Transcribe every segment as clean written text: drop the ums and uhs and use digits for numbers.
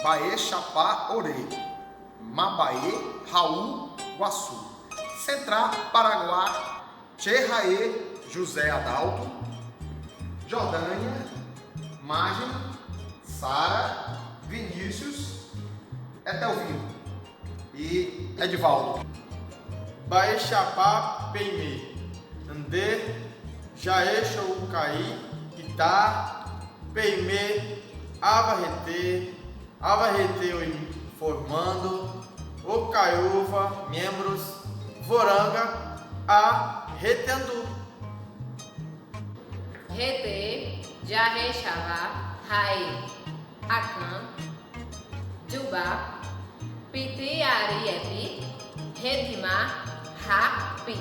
Mba'éichapa ore, Mamba'e Raul Guasu, Central Paraguá, Che ha'e José Adalto, Jordânia, Margem, Sara, Vinícius, Etelvino e Edvaldo. Mba'éichapa peime, nde jahechaukai ita peime ava hete, ava hete oinformando okaiúva miembros voranga ha heteandu. Hete jahecháva ha'e akã, jyva, piti'ariepi, hetyma ha py.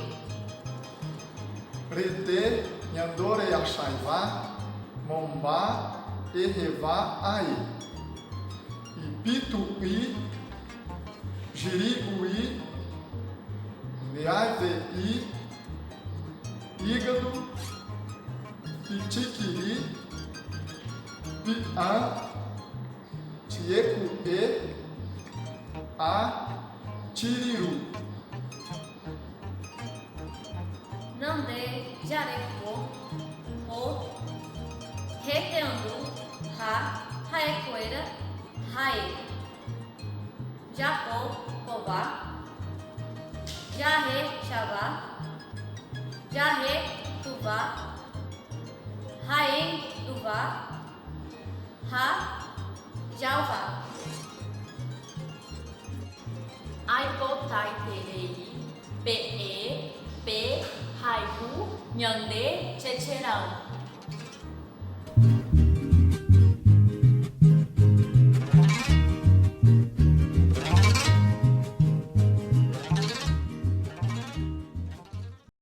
Rete ñandoreachaiva momba eheva ae. Ipytu'i, jiri'ui, neave'i, hígado, pichikiri, pi'ã, tyeku'e ha chiriru. Nande jareko po heteandu ha ha'ekuéra ha'e. Japo kóva, jahecháva, jahetũva, ha'endúva ha ja'úva. Aipotaiterei pe'e pe hayhu ñande chechera'ỹ.